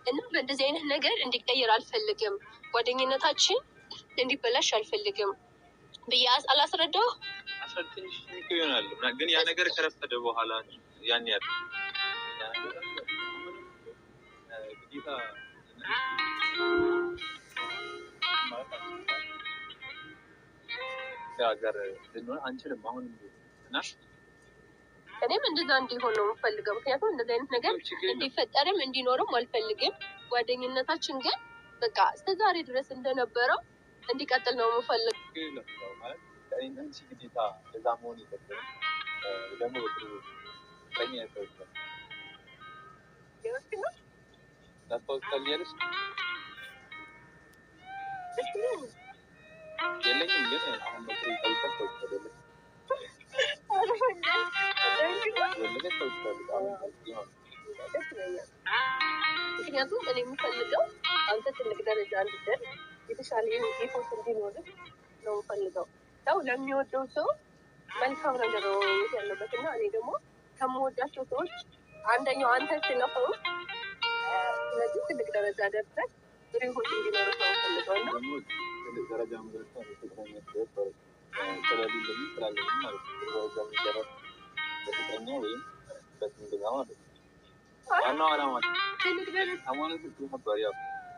እና በእንደዚህ አይነት ነገር እንዲቀየር አልፈልግም። ጓደኝነታችን እንዲበላሽ አልፈልግም ብዬ አላስረዳሁ። አስረድተሽ ይሆናል፣ ግን ያ ነገር ከረፈደ በኋላ ያን ያህል ግዴታ ጋር ልንሆን አንችልም። አሁን እና እኔም እንደዛ እንዲሆን ነው የምፈልገው። ምክንያቱም እንደዚህ አይነት ነገር እንዲፈጠርም እንዲኖርም አልፈልግም። ጓደኝነታችን ግን በቃ እስከ ዛሬ ድረስ እንደነበረው እንዲቀጥል ነው የምፈልገው። ግዴታ እዛ መሆን የለብንም። ደግሞ በቅርቡ ፍቅረኛ ያስታውቃል ታስታውቃለች። የለኝም ግን አሁን በቅርቡ ታስታውቃለች። ምክንያቱም እኔ የምፈልገው አንተ ትልቅ ደረጃ እንድደርስ፣ የተሻለ ህይወት እንዲኖርህ ነው የምፈልገው። ሰው ለሚወደው ሰው መልካም ነገር ነው ያለበት እና እኔ ደግሞ ከምወዳቸው ሰዎች አንደኛው አንተ ስለሆንክ፣ ስለዚህ ትልቅ ደረጃ ደርሰህ ጥሩ ህይወት እንዲኖርህ ነው የምፈልገው እና ትልቅ ደረጃ መድረስ ስለሌለኝ ስላለኝ ማለት ነው። ደረጃ የሚደረስ በፍቅረኛ ወይም በዝምድና ማለት ነው። ዋናው ዓላማ ማለት ነበር። ያው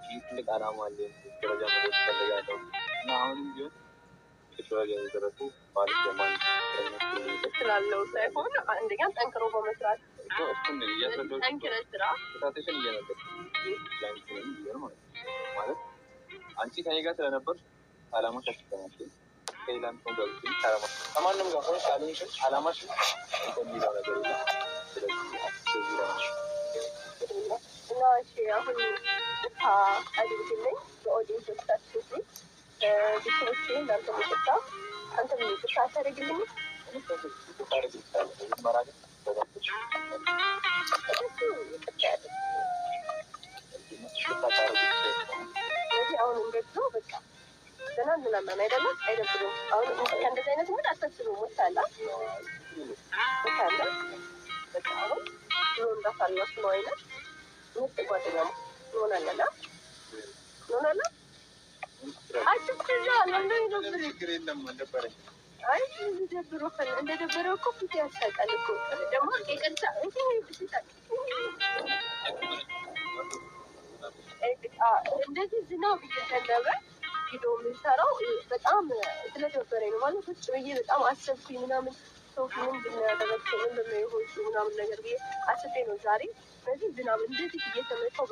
ይህ ትልቅ ዓላማ አለ፣ ደረጃ መድረስ እፈልጋለሁ እና አሁንም ቢሆን ደረጃ የደረሱ ባል የማን ስላለው ሳይሆን አንደኛ ጠንክሮ በመስራት እሱን እያስረዳሁሽ ጠንክረህ ስራ ስታቴሽን እየነገርኩሽ ለአንቺንም ቢሆን ማለት ነው። ማለት አንቺ ከኔ ጋር ስለነበርሽ ዓላማሽ አስቀመጥሽ፣ ከሌላም ሰው ጋር ብትሆኚ ከማንም ጋር ሆነሽ አልሆንሽም ዓላማሽ እንትን የሚለው ነገር የለም። ስለዚህ ስለዚህ ለማለት ነው። እና እሺ አሁን ይቅርታ አድርግልኝ በ audience ኦቻችን ፊት፣ ቤተሰቦቼ፣ እናንተም ይቅርታ፣ አንተም ይቅርታ አታደርግልኝም? መጀመሪያ ግን በደንብ እሱ ይቅርታ ያድርግ። ይቅርታ ካደረግሽ ስለዚህ አሁን እንደ ድሮ በቃ ዘና እንላለን አይደለም? አይደብርም። አሁን ከእንደዚህ አይነት mood አታስብም። ወታላ ወታላ በቃ አሁን ድሮ እንዳሳለፍነው አይነት ምርጥ ጓደኛ እንሆናለን እንሆናለን። አትፍዛ፣ ለምን ይደብርህ? ችግር የለም፣ አልደበረኝም። አይ ደብሮ እንደደበረው እኮ ፊት ያስታውቃል እኮ። ደግሞ ይቅርታ እንደዚህ ዝናብ እየዘነበ ቪዲዮ የምንሰራው በጣም ስለደበረኝ ነው። ማለት ቁጭ ብዬ በጣም አሰብኩኝ ምናምን፣ ሶፊ ምንድን ነው ያደረግሽው፣ ምንድን ነው የሆንሽው ምናምን ነገር ብዬ አስቤ ነው ዛሬ በዚህ ዝናብ እንደዚህ እየተመታው።